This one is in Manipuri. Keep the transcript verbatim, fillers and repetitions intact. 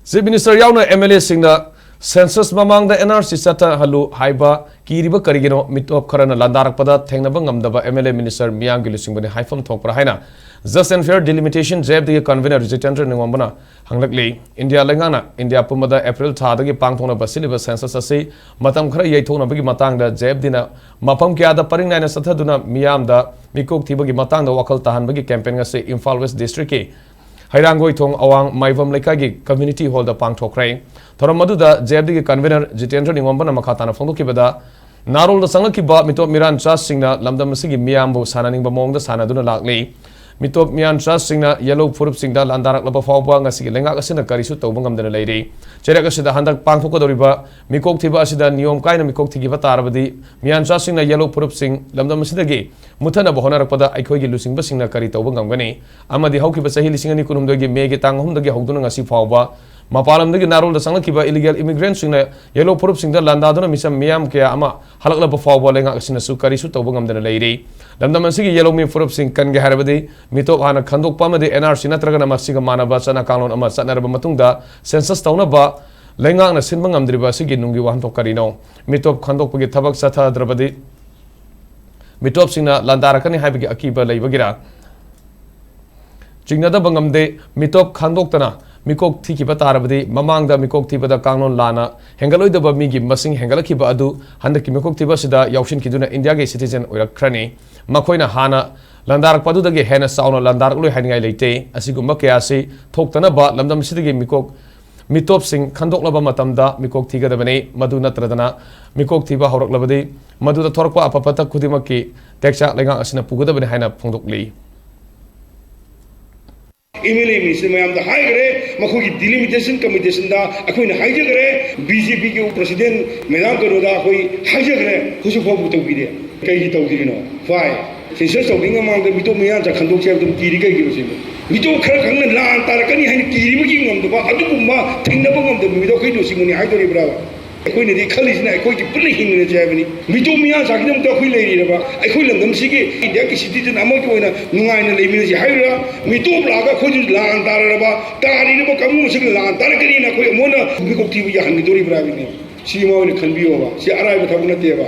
Chief Minister ꯌꯥꯎꯅ M L A ꯁꯤꯡꯅ census ꯃꯃꯥꯡꯗ N R C ꯆꯠꯊꯍꯜꯂꯨ ꯍꯥꯏꯕ ꯀꯤꯔꯤꯕ ꯀꯔꯤꯒꯤꯅꯣ? ꯃꯤꯇꯣꯞ ꯈꯔꯅ ꯂꯥꯟꯗꯥꯔꯛꯄꯗ ꯊꯦꯡꯅꯕ ꯉꯝꯗꯕ M L A minister ꯃꯤꯌꯥꯝꯒꯤ ꯂꯨꯆꯤꯡꯕꯅꯤ ꯍꯥꯏꯐꯝ ꯊꯣꯛꯄ꯭ꯔꯥ ꯍꯥꯏꯅ Just and Fair Delimitation, J F D ꯒꯤ convener ꯖꯤꯇꯦꯟꯗ꯭ꯔ ꯅꯤꯉꯣꯝꯕꯅ ꯍꯪꯂꯛꯂꯤ꯫ ꯏꯟꯗꯤꯌꯥ ꯂꯩꯉꯥꯛꯅ ꯏꯟꯗꯤꯌꯥ ꯄꯨꯝꯕꯗ April ꯊꯥꯗꯒꯤ ꯄꯥꯡꯊꯣꯛꯅꯕ ꯁꯤꯜꯂꯤꯕ census ꯑꯁꯤ ꯃꯇꯝ ꯈꯔ ꯌꯩꯊꯣꯛꯅꯕꯒꯤ ꯃꯇꯥꯡꯗ J F D ꯅ ꯃꯐꯝ ꯀꯌꯥꯗ ꯄꯔꯤꯡ ꯅꯥꯏꯅ ꯆꯠꯊꯗꯨꯅ ꯃꯤꯌꯥꯝꯗ ꯃꯤꯀꯣꯛ ꯊꯤꯕꯒꯤ ꯃꯇꯥꯡꯗ ꯋꯥꯈꯜ ꯇꯥꯍꯟꯕꯒꯤ campaign ꯑꯁꯤ ꯏꯝꯐꯥꯜ West District ꯀꯤ ꯍꯩꯔꯥꯡꯒꯣꯏꯊꯣꯡ ꯑꯋꯥꯡ ꯃꯥꯏꯕꯝ ꯂꯩꯀꯥꯏꯒꯤ community hall ꯗ ꯄꯥꯡꯊꯣꯛꯈ꯭ꯔꯦ꯫ ꯊꯧꯔꯝ ꯑꯗꯨꯗ J F D ꯒꯤ convener ꯖꯤꯇꯦꯟꯗ꯭ꯔ ꯅꯤꯉꯣꯝꯕꯅ ꯃꯈꯥ ꯇꯥꯅ ꯐꯣꯡꯗꯣꯛꯈꯤꯕꯗ, ꯅꯥꯔꯣꯜꯗ ꯆꯪꯂꯛꯈꯤꯕ ꯃꯤꯇꯣꯞ ꯃꯤꯔꯥꯟꯆꯥꯁꯤꯡꯅ ꯂꯝꯗꯝ ꯑꯁꯤꯒꯤ ꯃꯤꯌꯥꯝꯕꯨ ꯁꯥꯟꯅꯅꯤꯡꯕ ꯃꯑꯣꯡꯗ ꯁꯥꯟꯅꯗꯨꯅ ꯂꯥꯛꯂꯤ꯫ ꯃꯤꯇꯣꯞ ꯃꯤꯔꯥꯟꯆꯥꯁꯤꯡꯅ ꯌꯦꯜꯂꯣ ꯐꯨꯔꯨꯞꯁꯤꯡꯗ ꯂꯥꯟꯗꯥꯔꯛꯂꯕ ꯐꯥꯎꯕ ꯉꯁꯤꯒꯤ ꯂꯩꯉꯥꯛ ꯑꯁꯤꯅ ꯀꯔꯤꯁꯨ ꯇꯧꯕ ꯉꯝꯗꯅ ꯂꯩꯔꯤ꯫ ꯆꯩꯔꯛ ꯑꯁꯤꯗ ꯍꯟꯗꯛ ꯄꯥꯡꯊꯣꯛꯀꯗꯧꯔꯤꯕ ꯃꯤꯀꯣꯛ ꯊꯤꯕ ꯑꯁꯤꯗ ꯅꯤꯌꯣꯝ ꯀꯥꯏꯅ ꯃꯤꯀꯣꯛ ꯊꯤꯈꯤꯕ ꯇꯥꯔꯕꯗꯤ ꯃꯤꯔꯥꯟꯆꯥꯁꯤꯡꯅ ꯌꯦꯜꯂꯣ ꯐꯨꯔꯨꯞꯁꯤꯡ ꯂꯝꯗꯝ ꯑꯁꯤꯗꯒꯤ ꯃꯨꯠꯊꯅꯕ ꯍꯣꯠꯅꯔꯛꯄꯗ ꯑꯩꯈꯣꯏꯒꯤ ꯂꯨꯆꯤꯡꯕꯁꯤꯡꯅ ꯀꯔꯤ ꯇꯧꯕ ꯉꯝꯒꯅꯤ? ꯑꯃꯗꯤ ꯍꯧꯈꯤꯕ ꯆꯍꯤ ꯂꯤꯁꯤꯡ ꯑꯅꯤ ꯀꯨꯟꯍꯨꯝꯗꯣꯏꯒꯤ ꯃꯦꯒꯤ ꯇꯥꯡ ꯑꯍꯨꯝꯗꯒꯤ ꯍꯧꯗꯨꯅ ꯉꯁꯤ ꯐꯥꯎꯕ ꯃꯄꯥꯟ ꯂꯝꯗꯒꯤ ꯅꯥꯔꯣꯜꯗ ꯆꯪꯂꯛꯈꯤꯕ illegal immigrant ꯁꯤꯡꯅ ꯌꯦꯜꯂꯣ ꯐꯨꯔꯨꯞꯁꯤꯡꯗ ꯂꯥꯟꯗꯥꯗꯨꯅ ꯃꯤꯆꯝ ꯃꯤꯌꯥꯝ ꯀꯌꯥ ꯑꯃ ꯍꯜꯂꯛꯂꯕ ꯐꯥꯎꯕ ꯂꯩꯉꯥꯛ ꯑꯁꯤꯅꯁꯨ ꯀꯔꯤꯁꯨ ꯇꯧꯕ ꯉꯝꯗꯅ ꯂꯩꯔꯤ꯫ ꯂꯝꯗꯝ ꯑꯁꯤꯒꯤ ꯌꯦꯜꯂꯣ ꯃꯤ ꯐꯨꯔꯨꯞꯁꯤꯡ ꯀꯟꯒꯦ ꯍꯥꯏꯔꯕꯗꯤ ꯃꯤꯇꯣꯞ ꯍꯥꯟꯅ ꯈꯟꯗꯣꯛꯄ ꯑꯃꯗꯤ N R C ꯅꯠꯇ꯭ꯔꯒꯅ ꯃꯁꯤꯒ ꯃꯥꯟꯅꯕ ꯆꯠꯅ ꯀꯥꯡꯂꯣꯟ ꯑꯃ ꯆꯠꯅꯔꯕ ꯃꯇꯨꯡꯗ census ꯇꯧꯅꯕ ꯂꯩꯉꯥꯛꯅ ꯁꯤꯟꯕ ꯉꯝꯗ꯭ꯔꯤꯕ ꯑꯁꯤꯒꯤ ꯅꯨꯡꯒꯤ ꯋꯥꯍꯟꯊꯣꯛ ꯀꯔꯤꯅꯣ? ꯃꯤꯇꯣꯞ ꯈꯟꯗꯣꯛꯄꯒꯤ ꯊꯕꯛ ꯆꯠꯊꯗ꯭ꯔꯕꯗꯤ ꯃꯤꯇꯣꯞꯁꯤꯡꯅ ꯂꯥꯟꯗꯥꯔꯛꯀꯅꯤ ꯍꯥꯏꯕꯒꯤ ꯑꯀꯤꯕ ꯂꯩꯕꯒꯤꯔꯥ? ꯆꯤꯡꯅꯗꯕ ꯉꯝꯗꯦ꯫ ꯃꯤꯇꯣꯞ ꯈꯟꯗꯣꯛꯇꯅ ꯃꯤꯀꯣꯛ ꯊꯤꯈꯤꯕ ꯇꯥꯔꯕꯗꯤ ꯃꯃꯥꯡꯗ ꯃꯤꯀꯣꯛ ꯊꯤꯕꯗ ꯀꯥꯡꯂꯣꯟ ꯂꯥꯟꯅ ꯍꯦꯟꯒꯠꯂꯣꯏꯗꯕ ꯃꯤꯒꯤ ꯃꯁꯤꯡ ꯍꯦꯟꯒꯠꯂꯛꯈꯤꯕ ꯑꯗꯨ ꯍꯟꯗꯛꯀꯤ ꯃꯤꯀꯣꯛ ꯊꯤꯕ ꯑꯁꯤꯗ ꯌꯥꯎꯁꯤꯟꯈꯤꯗꯨꯅ ꯏꯟꯗꯤꯌꯥꯒꯤ citizen ꯑꯣꯏꯔꯛꯈ꯭ꯔꯅꯤ꯫ ꯃꯈꯣꯏꯅ ꯍꯥꯟꯅ ꯂꯥꯟꯗꯥꯔꯛꯄ ꯑꯗꯨꯗꯒꯤ ꯍꯦꯟꯅ ꯆꯥꯎꯅ ꯂꯥꯟꯗꯥꯔꯛꯂꯣꯏ ꯍꯥꯏꯅꯤꯡꯉꯥꯏ ꯂꯩꯇꯦ꯫ ꯑꯁꯤꯒꯨꯝꯕ ꯀꯌꯥ ꯑꯁꯤ ꯊꯣꯛꯇꯅꯕ ꯂꯝꯗꯝ ꯑꯁꯤꯗꯒꯤ ꯃꯤꯀꯣꯛ ꯃꯤꯇꯣꯞꯁꯤꯡ ꯈꯟꯗꯣꯛꯂꯕ ꯃꯇꯝꯗ ꯃꯤꯀꯣꯛ ꯊꯤꯒꯗꯕꯅꯤ꯫ ꯃꯗꯨ ꯅꯠꯇ꯭ꯔꯗꯅ ꯃꯤꯀꯣꯛ ꯊꯤꯕ ꯍꯧꯔꯛꯂꯕꯗꯤ ꯃꯗꯨꯗ ꯊꯣꯔꯛꯄ ꯑꯐ ꯐꯠꯇ ꯈꯨꯗꯤꯡꯃꯛꯀꯤ ꯇꯦꯛꯆꯥꯛ ꯂꯩꯉꯥꯛ ꯑꯁꯤꯅ ꯄꯨꯒꯗꯕꯅꯤ ꯍꯥꯏꯅ ꯐꯣꯡꯗꯣꯛꯂꯤ꯫ M L A minister ꯃꯌꯥꯝꯗ ꯍꯥꯏꯈ꯭ꯔꯦ, ꯃꯈꯣꯏꯒꯤ delimitation committeeꯗ ꯑꯩꯈꯣꯏꯅ ꯍꯥꯏꯖꯈ꯭ꯔꯦ, B J P ꯒꯤ president madam ꯀꯩꯅꯣꯗ ꯑꯩꯈꯣꯏ ꯍꯥꯏꯖꯈ꯭ꯔꯦ, ꯍꯧꯖꯤꯛ ꯐꯥꯎꯕ ꯇꯧꯕꯤꯗꯦ꯫ ꯀꯩꯒꯤ ꯇꯧꯗ꯭ꯔꯤꯅꯣ? Why? Census ꯇꯧꯗ꯭ꯔꯤꯉꯩ ꯃꯃꯥꯡꯗ ꯃꯤꯇꯣꯞ ꯃꯤꯌꯥꯟꯆꯥ ꯈꯟꯗꯣꯛꯁꯦ ꯍꯥꯏꯕꯗꯨ ꯀꯤꯔꯤ ꯀꯩꯒꯤꯅꯣ ꯁꯤꯕꯨ? ꯃꯤꯇꯣꯞ ꯈꯔ ꯈꯛꯅ ꯂꯥꯟ ꯇꯥꯔꯛꯀꯅꯤ ꯍꯥꯏꯅ ꯀꯤꯔꯤꯕꯒꯤ ꯉꯝꯗꯕ, ꯑꯗꯨꯒꯨꯝꯕ ꯊꯦꯡꯅꯕ ꯉꯝꯗꯕ ꯃꯤꯗꯣ ꯑꯩꯈꯣꯏ ꯂꯨꯆꯤꯡꯕꯅꯤ ꯍꯥꯏꯗꯣꯔꯤꯕ꯭ꯔꯥꯕ? ꯑꯩꯈꯣꯏꯅꯗꯤ ꯈꯜꯂꯤꯁꯤꯅ ꯑꯩꯈꯣꯏꯒꯤ ꯄꯨꯟꯅ ꯍꯤꯡꯃꯤꯟꯅꯁꯦ ꯍꯥꯏꯕꯅꯤ꯫ ꯃꯤꯇꯣꯞ ꯃꯤꯌꯥꯟꯆꯥꯒꯤꯗꯃꯛꯇ ꯑꯩꯈꯣꯏ ꯂꯩꯔꯤꯔꯕ, ꯑꯩꯈꯣꯏ ꯂꯝꯗꯝꯁꯤꯒꯤ ꯏꯟꯗꯤꯌꯥꯒꯤ ꯁꯤꯇꯤꯖꯟ ꯑꯃꯒꯤ ꯑꯣꯏꯅ ꯅꯨꯡꯉꯥꯏꯅ ꯂꯩꯃꯤꯟꯅꯁꯤ ꯍꯥꯏꯔꯤꯔꯥ? ꯃꯤꯇꯣꯞ ꯂꯥꯛꯑꯒ ꯑꯩꯈꯣꯏꯁꯨ ꯂꯥꯟ ꯇꯥꯔꯔꯕ, ꯇꯥꯔꯤꯔꯕ ꯀꯥꯡꯕꯨ ꯃꯁꯤꯡ ꯂꯥꯟ ꯇꯥꯔꯛꯀꯅꯤꯅ ꯑꯩꯈꯣꯏ ꯑꯃꯨꯛ ꯍꯟꯅ ꯃꯤꯀꯣꯛ ꯊꯤꯕ ꯌꯥꯍꯟꯒꯗꯧꯔꯤꯕ꯭ꯔꯥ ꯍꯥꯏꯕꯅꯤ꯫ ꯁꯤ ꯃꯣꯏꯅ ꯈꯟꯕꯤꯌꯣꯕ꯫ ꯁꯤ ꯑꯔꯥꯏꯕ ꯊꯕꯛ ꯅꯠꯇꯦꯕ꯫